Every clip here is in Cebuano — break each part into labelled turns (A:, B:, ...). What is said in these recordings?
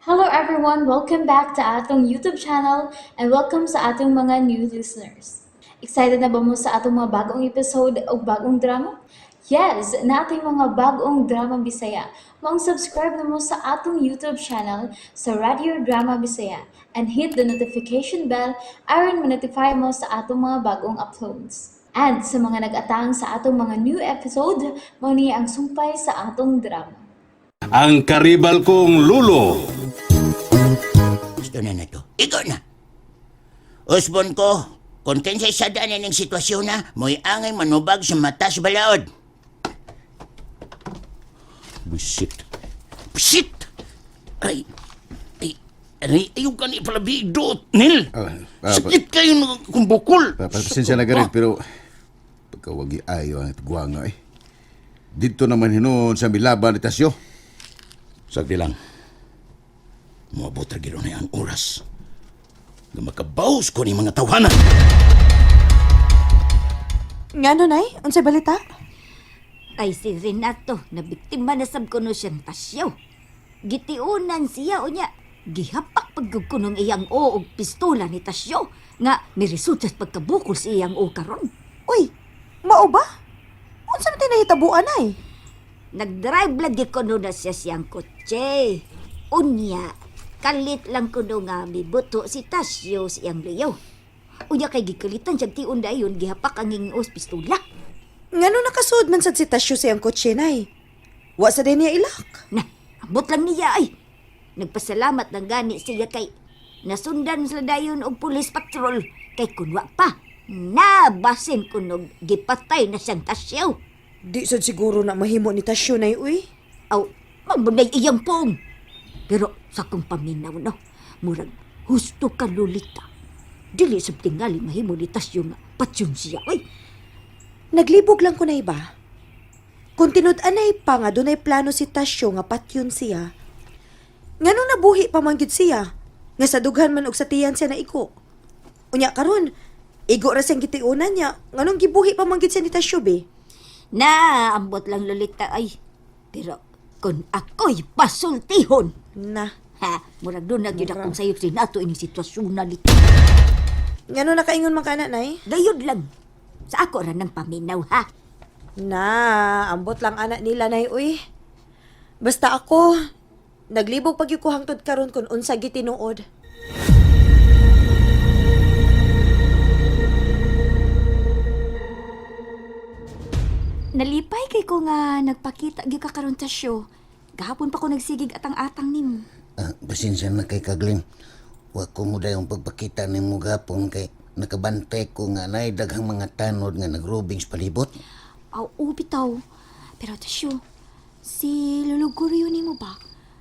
A: Hello everyone! Welcome back to atong YouTube channel and welcome sa atong mga new listeners. Excited na ba mo sa atong mga bagong episode o bagong drama? Yes! Naa tay mga bagong drama Bisaya. Maong subscribe na mo sa atong YouTube channel sa Radio Drama Bisaya and hit the notification bell aron ma-notify mo sa atong mga bagong uploads. And sa mga nag-atang sa atong mga new episode, mao ni ang sumpay sa atong drama.
B: Ang karibal kong lulo.
C: Gusto na na to. Ikaw na. Usbon ko, kung kinsay sada na ning sitwasyon na, mo'y angay manubag sa mata sa balaod. Busit. Busit! Ay, ay, aray, ayaw ka ni palabi, Nil. Sakit kayo ng kumbukol.
D: Pasensya na garin, pero pagkawagi ayo ang guwanga eh. Dito naman hinuon sa milaban ni Tasyo.
C: Sagdi lang. Moabot ra gid na ang oras. Nga makabaws ko ni mga tawanan.
E: Ngano, Nay? Unsay balita?
F: Ay si Renato, na biktima na sab kuno siyang tasyaw. Gitiunan siya unya, gihapak pagyud kunong iyang o og pistola ni Tasyo nga niresulta sa pagkabukol sa iyang o karon.
E: Uy, mao ba? Unsa man tay nahitabuan, Nay?
F: Nagdrive lagi kuno na siya siyang kotse. Unya, kalit lang kuno nga mibuto si Tasyo sa iyang liyaw. Unya kay gikalitan siyang tiun dayon gihapak ang iyang os pistola.
E: Ngano nakasuod man sad si Tasyo sa iyang kotse, Nay? Wa sa din niya ilak.
F: Na, ambot lang niya ay. Nagpasalamat ng gani siya kay nasundan sila dayon og police patrol kay kunwa pa. Nabasin kunog gipatay na siyang tasyaw.
E: Di sad siguro na mahimo ni Tasyo, Nay, uy.
F: Aw, magbunay iyang pong. Pero sa kong paminaw no, murag husto ka lulita. Dili sa tingali mahimo ni tasyo nga patyon siya oy.
E: Naglibog lang ko na iba. Kung tinud-anay pa nga dunay plano si Tasyo nga patyon siya, nganong nabuhi pa man gyud siya, nga sa dughan man og sa tiyan siya naigo. Unya karon, igo ra siyang gitiunan niya, nganong gibuhi pa man gyud siya ni Tasyo be.
F: Na, ambot lang lolita ay. Pero kung ako'y pasultihon,
E: Na,
F: ha, murag doon na gyud akong sayop sinato ining sitwasyon na lito.
E: ngano nakaingon man ka na, Nay?
F: Gayud lang. Sa ako ra ng paminaw, ha?
E: Na, ambot lang anak nila, Nay, uy. Basta ako, naglibog pag ko hangtod karon kung unsa gitinuod.
A: Nalipay kay ko nga nagpakita gyud ka karon sa show. Gahapon pa ko nagsigig atang-atang nimo.
C: Pasensya na kay Kaglin. Wa ko mo dayong pagpakita nimo gapon kay nakabantay ko nga naay daghang mga tanod nga nagrubing sa palibot.
A: Aw, bitaw. Pero Tasyo, si Lolo Guryo nimo ba?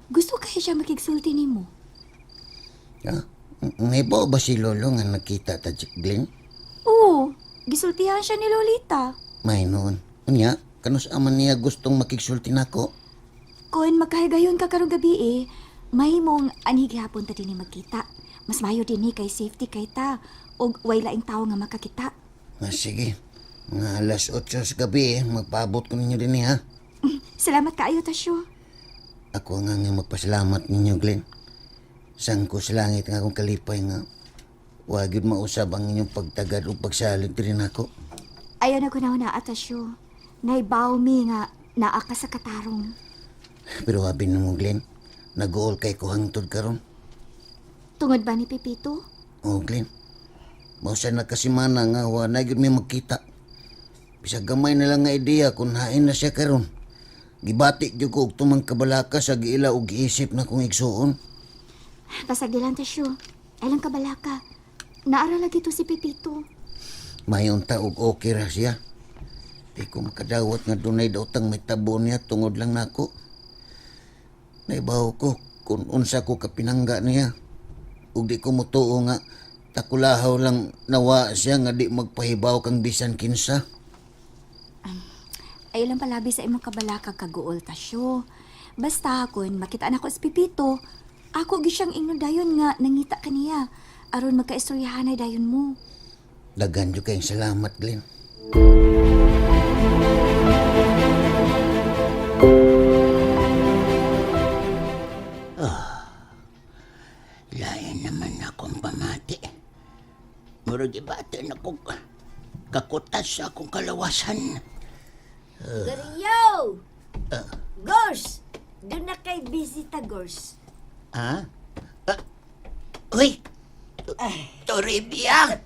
A: Gusto kaya siya makigsulti nimo?
C: Ha? May ba si Lolo nga nakita ta Glenn?
A: Oo, gisultihan siya ni Lolita.
C: May noon. Unya, kanus aman niya gustong makigsulti nako.
A: Kung magkahigayon ka karong gabi eh, may mong anhi gihapon ta dinhi magkita. Mas mayo dinhi kay safety kay ta og way laing tawo nga makakita.
C: Ah, sige, mga alas 8 sa gabi eh, magpaabot ko ninyo din eh, ha.
A: Salamat kaayo, Tasyo.
C: Ako nga nga magpasalamat ninyo, Glenn. Sangko sa langit nga akong kalipay nga. Wa gyud mausab ang inyong pagtagad o pagsalig diri nako.
A: Ayaw na ko na na, Tasyo. Naibaw mi nga naa ka sa katarong.
C: Pero abi nimo, Glenn, nag-uol kay ko hangtod karon.
A: Tungod ba ni Pepito?
C: Oh, Glenn. Mausa na kasi mana nga wa na gyud mi magkita. Bisag gamay na lang nga ideya kung hain na siya karon. Gibati gyud ko og tumang kabalaka sa giila og giisip na kong igsuon.
A: Pasag dilang, Tasyo. Ay lang kabalaka. Naara lagi to si Pepito.
C: Mayon ta og okay ra siya. Di ko makadawat nga dunay daotang may tabo niya tungod lang nako. Naibaw ko kung unsa ko kapinangga niya. Ug di ko motuo nga takulahaw lang nawa siya nga di magpahibaw kang bisan kinsa.
A: Ay lang palabi sa imong kabalaka kaguol, Tasyo. Basta kun makita na ko si Pepito, ako gi siyang ingnon dayon nga nangita kaniya. Aron magkaistoryahanay dayon mo.
C: Daghan jud kayong salamat, Glenn. Ah, Lain naman akong pamati. Murag ibate na ko kakutas sa akong kalawasan.
F: Gariyo! Gors! Doon na kay bisita, Gors.
C: Ha? Ah, uy! Toribia!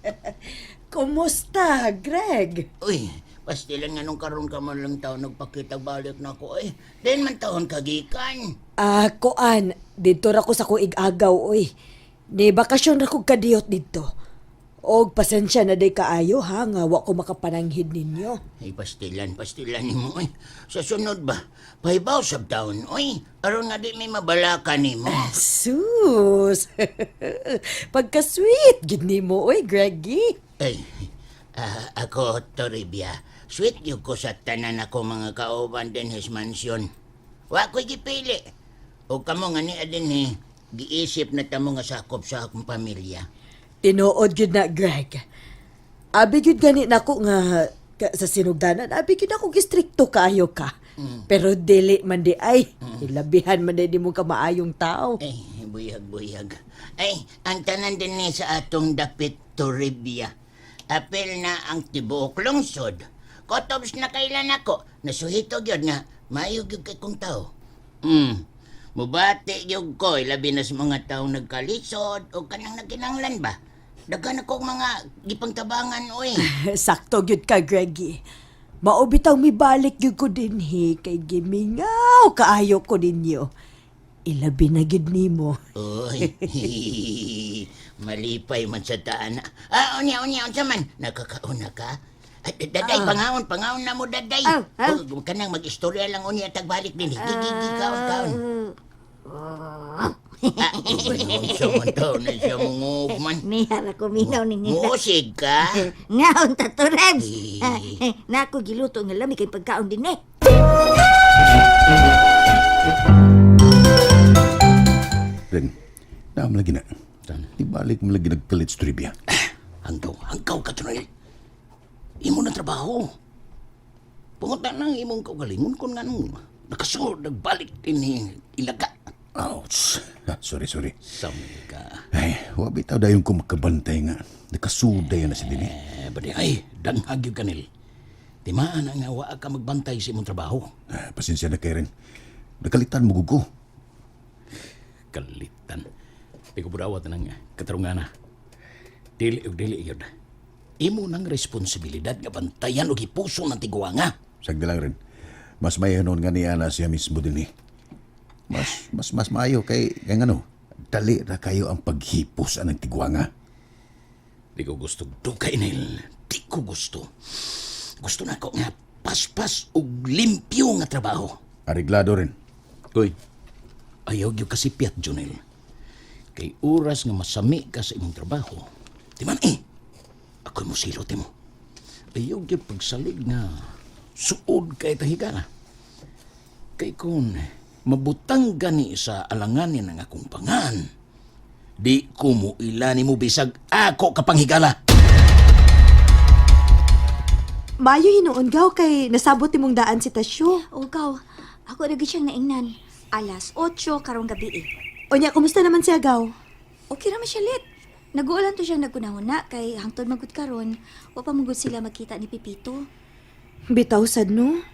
E: Kumusta, Greg?
C: Uy, pastilan nga nung karon ka man lang taon nagpakita balik na ako eh. Din man taon kagikan.
E: Ah, kuan, didto ra ko sa kuig agaw oy. Ni bakasyon ra kog kadiyot didto. Og pasensya na day kaayo ha nga wa ko makapananghid ninyo.
C: Ay, pastilan, pastilan nimo oy. Sa sunod ba, pahibaw sab taon oy. Aron nga di may mabalaka nimo.
E: Sus. Pagka-sweet gid nimo oy, Greggy.
C: Ay, ako, Toribia. Sweet yung ko sa tanan ako mga kauban din his mansion. Wa ko'y gipili. O kamo nga niya din eh, giisip na tamo nga sakop sa akong pamilya.
E: Tinuod gyud na, Greg. Abi gyud gani nako nga sa sinugdanan, abi gyud ako gistrikto kaayo ka. Pero dili man di ay, ilabihan man di mo ka maayong tao.
C: Ay, buyag-buyag. Ay, ang tanan din ni sa atong dapit Toribia. Apil na ang tibuok lungsod. Kotobs na kailan ako. Nasuhito gyud nga, maayo gyud kay kong tao. Mubati gyud ko, ilabi na sa mga taong nagkalisod o kanang nagkinanglan ba. Daghan akong mga gipangtabangan, oy.
E: Sakto gyud ka, Greggy. Mao bitaw mibalik gyud ko dinhi kay gimingaw kaayo ko ninyo. Ilabi na gyud nimo.
C: Uy, malipay man sa taan. Ah, unya, unya, unsa man? Nakakauna ka? Ay, daday, pangaon, pangaon na mo, daday.
F: Ah, ah.
C: Oh, kanang mag-istorya lang unya, tagbalik din. Gigi, gigi, kaon, kaon. Ah, unsa man taon na siya mungog man.
F: Mihara ko minaw ninyo.
C: Muusig ka?
F: Ngaon ta to, Rebs.
C: Eh.
F: Nako giluto nga lami kay pagkaon din eh.
D: Ren, naam lagi na. Di balik mo lagi nagkalit sa Toribia.
C: Hanggaw, hanggaw ka, Tronel. Imo na trabaho. Pungutan nang imong kaugalingon kung nga nung nakasud, nagbalik din ni ilaga.
D: Ouch. Ah, sorry, sorry.
C: Samay ka.
D: Ay, wa bitaw dayon ko makabantay nga. Nakasuday na si Dini.
G: Eh, badi ay, danghag yung kanil. Timaan na nga wa ka magbantay sa imong trabaho.
D: Ah, pasensya na kay Ren. Nakalitan mo gugo.
G: Kalitan. Di ko budawat na nga, katarungana. Dili og dili yun. Imo nang responsibilidad nga bantayan og hipuso ng tiguanga.
D: Sagdi lang rin. Mas may noon nga niya na siya mismo din eh. Mas, mas, mas maayo kay, kay ano, dali ra kayo ang paghipos anang tigwanga.
G: Di ko gusto dugay nil. Di ko gusto. Gusto na ko nga paspas og limpyo nga trabaho.
D: Ariglado rin.
G: Uy, ayaw gyud kasi piyat, Junel. Kay oras nga masami ka sa imong trabaho, di man eh, ako'y musilot mo. Ayaw gyud pagsalig nga suod kay tahigala. Kay kung mabutang gani sa alanganin ang akong pangan, di ko mo ilani mo bisag ako kapanghigala.
E: Mayo hinuon gaw kay nasabot nimong daan si Tasyo.
A: O gaw, ako na gyud siyang naingnan. Alas 8 karong gabi eh.
E: Unya, kumusta naman siya gaw?
A: Okay raman siya lit. Naguulan to siyang nagkunahuna kay hangtod magud karon, wa pa magud sila magkita ni Pipito.
E: Bitaw sad no.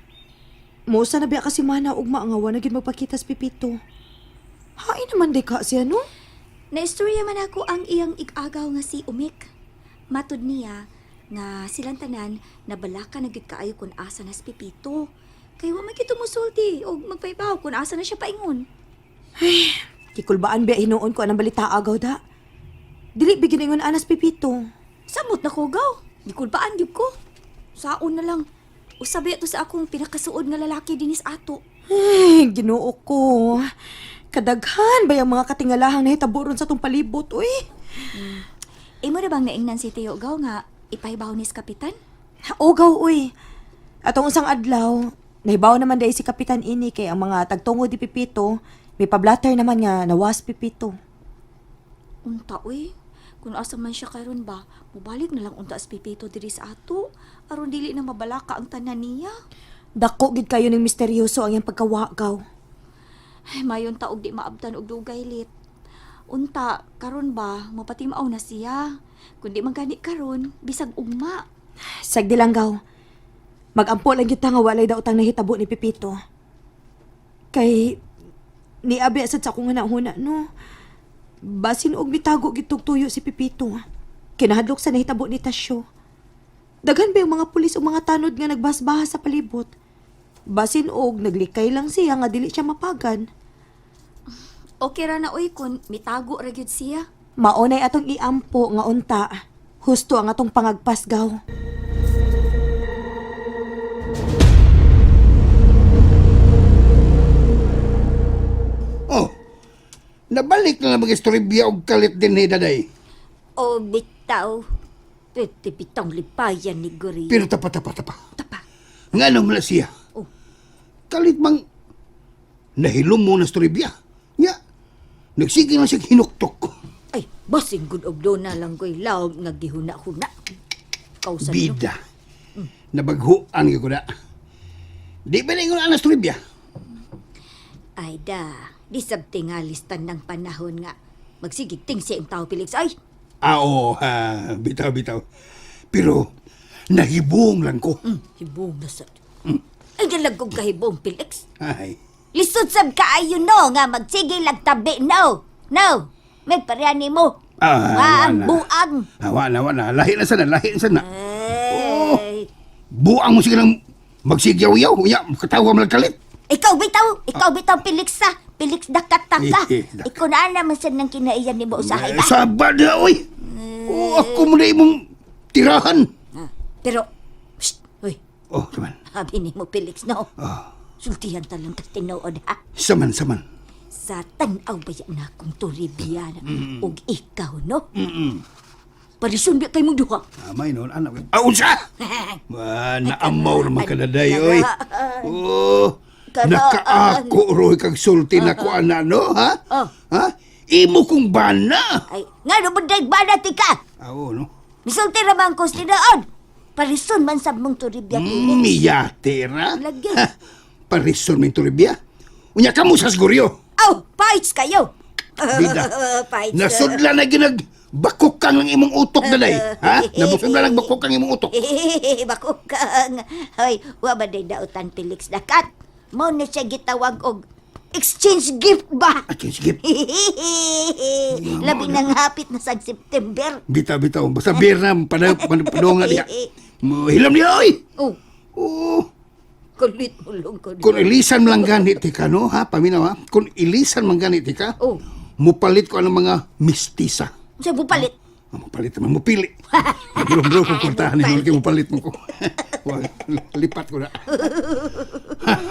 E: Musa na biya kasi mana ugma nga wa na gyud magpakita sa Pipito. Hain naman di ka siya no.
A: Naistorya man ako ang iyang igagaw nga si Umik. Matud niya nga silang tanan nabalaka na gyud kaayo kun asa na si Pipito. Kay wa man gyud musulti og magpaybaw kun asa na siya paingon.
E: Kikulbaan biya hinuon ko anang balita agaw da. Dili bigyan ingon anas Pipito.
A: Samot na ko gaw. Gikulbaan gyud ko. Saon na lang. Usabi to sa akong pinakasuod nga lalaki dinis ato.
E: Ay, Ginoo ko. Kadaghan ba yung mga katingalahang nahitabo ron sa tong palibot, uy?
A: Imo na bang naingnan si Teo gaw nga ipahibaw ni sa kapitan?
E: Ogaw, uy. Atong usang adlaw, nahibaw naman dahil si Kapitan ini kay ang mga tagtungo di Pipito, may pablatter naman nga nawas Pipito.
A: Unta uy. Kung asa man siya karon ba, mubalik na lang unta sa Pipito diri sa ato aron dili na mabalaka ang tanan niya.
E: Dako gid kayo ning misteryoso ang iyang pagkawagaw.
A: Ay, mayon ta og di maabtan og dugay lit.
H: Unta, karon ba, mapatimaw na siya. Kundi man gani karon, bisag ugma.
E: Sagdi lang gaw. Magampo lang gyud ta nga walay daotang nahitabo ni Pipito. Kay niabi sad sa akong hunahuna no. Basin og mitago gitog tuyo si Pipito. Kinahadlok sa nahitabo ni Tasyo. Daghan ba yung mga pulis o mga tanod nga nagbasbaha sa palibot? Basin og naglikay lang siya nga dili siya mapagan.
H: Okay ra na oy kun mitago ra gyud siya.
E: Maunay atong iampo nga unta. Husto ang atong pangagpas gaw.
I: Oh, nabalik na lang mag-istoribya og kalit din ni daday.
F: O bitaw. Pwede bitang lipayan ni Guri.
I: Pero tapa, tapa, tapa.
F: Tapa.
I: Nga nung wala siya.
F: Oh.
I: Kalit mang nahilom mo na istoribya. Nga, nagsige na siya hinuktok.
F: Ay, basing good og dona lang ko'y laom nga gihuna-huna. Kausan no?
I: Bida. Nabaghuan ko na. Di ba na ingon ang istoribya?
F: Ay da, di sabtingalis ng panahon nga. Magsigigting siya ang tao, Felix. Ay,
I: Ah, oo, ha, bitaw, bitaw. Pero, nahibong lang ko.
F: hibong na sad. Ay, galag kong kahibong, Felix.
I: Ay,
F: Lisod sab kaayo no nga magsige lang tabi no. No. May pareha nimo.
I: Ah,
F: ang
I: wala.
F: buang.
I: ah, wala, wala. Lahi na sana, lahi na sana.
F: Ay.
I: Buang mo sige lang magsigyaw-yaw. Ya, katawa mo lang kalit.
F: Ikaw bitaw, ikaw bitaw Felix sa. Felix dakataka.
I: Eh, dak-
F: Ikaw na naman sad nang kinaiyan nimo usahay
I: Eh,
F: ba?
I: Sabad na, oy! Oh, ako mo na imong tirahan.
F: Ah, Pero, shh, uy,
I: Oh, saman.
F: habi nimo Felix no.
I: Ah.
F: Sultihan ta lang tas tinuod ha.
I: Saman, saman.
F: Sa tan-aw ba yan na kung Toribia ug ikaw no? Parison ba kay mong duha?
I: Amay noon, anak. Ah, unsa! Ah, naamaw naman ka na, day, oy. Oh,
F: Karaan.
I: nakaako, roy, kag sulti na ko, ana, no, ha?
F: Oh.
I: Ha? Imo kong bana.
F: Ay, nga no ba bana ti ka?
I: Ah, oo, no?
F: Misulti ra man ko tinuod. Parison man sa mong Toribia Felix.
I: Miyate, ra?
F: Lagi.
I: Ha, Parison min Toribia. Unya ka mo sa siguryo.
F: Aw, fights kayo.
I: Bida.
F: Fights.
I: Nasudla na ginag bakok kang ang imong utok daday. Ha? Nabusudla nang bakok kang imong utok.
F: Bakukang. Hoy, wa ba day dautan Felix dakat? Mo na siya gitawag og exchange gift ba?
I: Ah, sige.
F: Labi nang hapit na sa September.
I: Bitaw, bitaw. Basta beer na, padunga diya. Hilam niya, oy!
F: Oh,
I: Oo.
F: kulit mo lang ko.
I: Kung ilisan lang ganit ka, no? Ha? Paminaw, ha? Kung ilisan man ganit ka,
F: Oh.
I: mupalit ko anong mga mistisa.
F: Sa bupalit.
I: Ah, mupalit naman, mupili. Bro, bro, kung kurtahan ni Lord, mupalit mo ko. Wag, lipat ko na.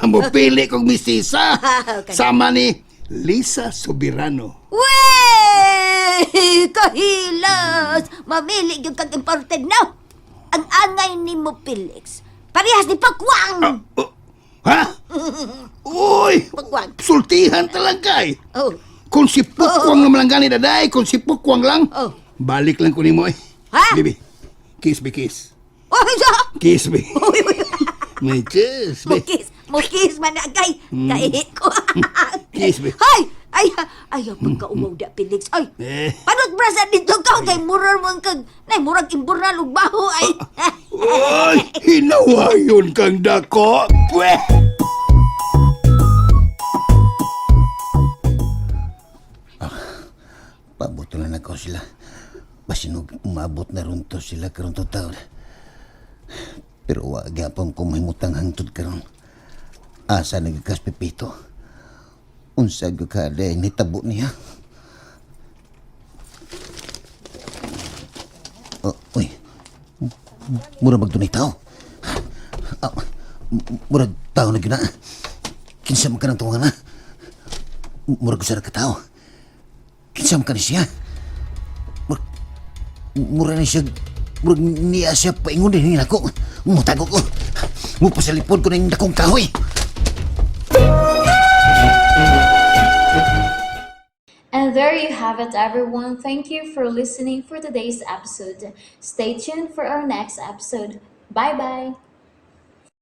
I: Mupili kong mistisa. Sama ni Lisa Soberano.
F: Wey! Kahilas! Mamili yung kag imported no? Ang angay ni mo, Felix. Parehas ni Pakwang!
I: Oh, ha? Uy!
F: Pakwang.
I: Sultihan talaga eh.
F: Oh.
I: Kung si Pukwang naman lang gani, daday. Kung si Pukwang lang,
F: Oh.
I: balik lang ko nimo eh.
F: Ha?
I: Bibi, kiss be kiss.
F: Oh, sa!
I: Kiss be.
F: Uy, uy.
I: May kiss be.
F: Mukis, mukis man na kay. Kaihi ko.
I: Kiss be.
F: Hay! Ay, ay, ang pagkauwaw da, Felix. Ay,
I: Eh.
F: panot brasa dito ka kay murar man kag, nay murag imbural og baho ay.
I: Uy, hinawayon kang dako. Pweh!
C: Pabuto na nako sila. Basinog umabot na ron to sila karon to taon. Pero wa gyapon ko mahimutang hangtod karon. Asa nagkas Pepito. Unsa gyud ka day nitabo niya. Oh, uy. Mura magdunay tao. Ah, murag tao na gyud na. Kinsa man ka ng tunga na. Murag usa ra ka tao. Kinsa man ka ni siya? Mura ni siya, murag niya siya paingon din nako. Mutago ko. Mupasalipod ko ng dakong kahoy.
A: And there you have it, everyone. Thank you for listening for today's episode. Stay tuned for our next episode. Bye bye.